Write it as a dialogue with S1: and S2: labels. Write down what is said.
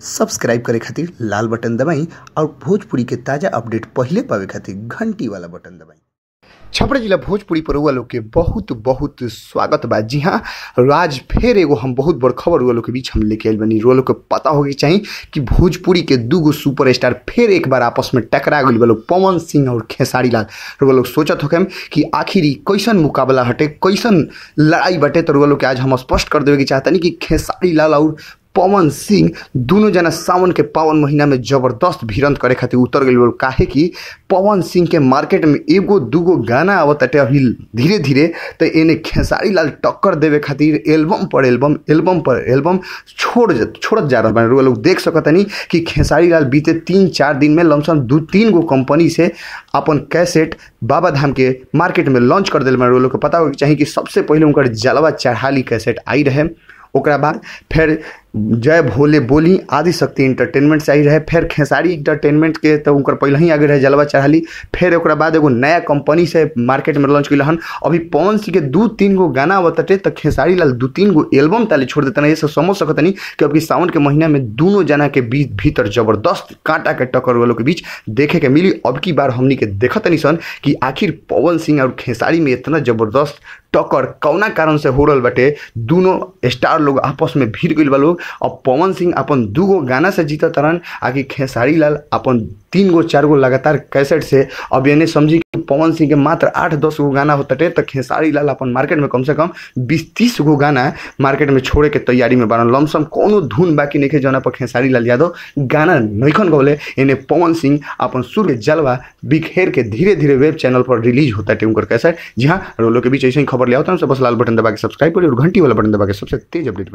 S1: Subscribe करे खातिर लाल button दबाई और भोजपुरी के ताज़ा अपडेट पहिले पावे खातिर घंटी वाला बटन दबाई।
S2: छपरा जिला भोजपुरी पर रउआ लोग के बहुत बहुत स्वागत बा। जी हाँ, आज फिर एगो हम बहुत बड़ खबर रउआ लोग के बीच हम लेके आइल बनी। रउआ लोग के पता होके चाही कि भोजपुरी के दूगो सुपरस्टार फिर एक बार आपस में टकरा गइल बा लोग, पवन सिंह और खेसारी लाल। रउआ लोग सोचत होखेम कि आखिर ई कैसन मुकाबला हटे, कैसन लड़ाई बटे। तो रउआ लोग के आज हम स्पष्ट कर देवे के चाहतनी कि खेसारी लाल और पवन सिंह दोनों जना सावन के पावन महीना में जबरदस्त भिड़ंत करे खातिर उतर गइल। काहे कि पवन सिंह के मार्केट में एगो दूगो गाना आवत अभी धीरे धीरे, तो एने खेसारी लाल टक्कर देवे खातिर एल्बम पर एल्बम, एल्बम पर एल्बम छोड़त जा रहा बा। लोग देख सकतनी कि खेसारी लाल बीते 3-4 दिन में लमसम 2-3 गो कंपनी से अपन कैसेट बाबा धाम के मार्केट में लॉन्च कर दिल बा। लोग के पता होके चाही कि सबसे पहले उनकर जलवा चढ़ाली कैसेट आई रहे, ओकरा बाद फिर जय भोले बोली आदिशक्ति इंटरटेनमेंट से आई रहे, फिर खेसारी इंटरटेनमेंट के तो उनकर पहले ही आगे रहे जलवा चढ़ाली, फिर ओकरा बाद एगो नया कंपनी से मार्केट में लॉन्च कैल हन। अभी पवन सिंह के 2-3 गो गाना आवत तो खेसारी लाल 2-3 गो एल्बम ताले छोड़ देते। ये सब समझ सकतनी कि अभी सावन के महीना में दोनों जना के बीच भीतर जबरदस्त कांटा के टक्कर वालों के बीच देखे के मिली। अब की बार हमनी के देखतनी सन कि आखिर पवन सिंह और खेसारी में इतना जबरदस्त टक्कर कौना कारण से हो रहा बाटे। दोनों स्टार लोग आपस में भीड़ गइल बा लोग। अब पवन सिंह अपन 2 गो गाना से जीता तरन, आकि खेसारी लाल अपन 3 गो 4 गो लगातार कैसेट से। अब यानी समझी कि पवन सिंह के मात्र 8-10 गो गाना होता तो खेसारी लाल अपन मार्केट में कम से कम 20-30 गो गाना मार्केट में छोड़े के तैयारी में बारन। लमसम कोनो धुन बाकी नहीं जौना पर खेसारी लाल यादव गाना नइखन गौले। एने पवन सिंह अपन सुर के जलवा बिखेर के धीरे धीरे वेब चैनल पर रिलीज होता है उनकर कैसेट। जी हाँ, रोलो के बीच ऐसे ही खबर ले आता हूँ। बस लाल बटन दबा के सब्सक्राइब करिए और घंटी वाला बटन दबा के सबसे तेज अपडेट।